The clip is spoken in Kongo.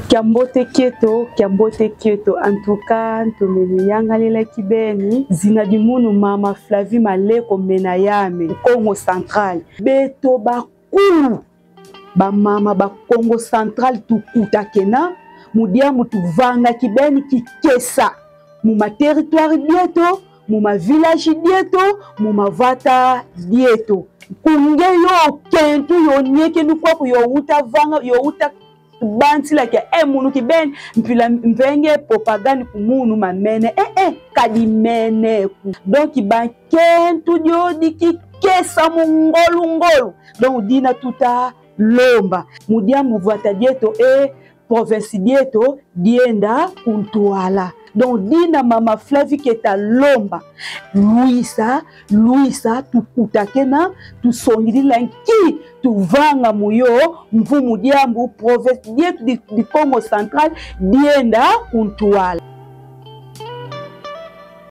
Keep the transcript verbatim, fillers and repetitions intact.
Kiambote kieto, kiambote kieto. En tout cas, ntomene yangalela kibeni. Zina di munu mama Flavie Maleko, mena yame, Kongo Central. Beto bakulu, bamama ba Kongo Central, tukutakena mu diambu tuvanga kibeni kikesa mu ma territoire dieto, mu ma village dieto, mu mavata dieto. Kunge yo kentu yo niekenu kwaku, yo uta vanga, yo uta banzila kia, eh, munu kibeni, mpila mvenge propagande ku munu mamene, eh, eh, kadi mene ku. Donc, ba kentu diodi kikesa mu ngolu ngolu. Donc, dina tuta lomba. Mu diambu vata dieto, eh, province dieto dienda ku ntwala. Donc, dina mama Flavie keta lomba. Luisa, luisa, tukutakena, tusongidila nki tuvanga mu yo, mvu mu diambu province dieto di, di Kongo Central dienda ku ntwala.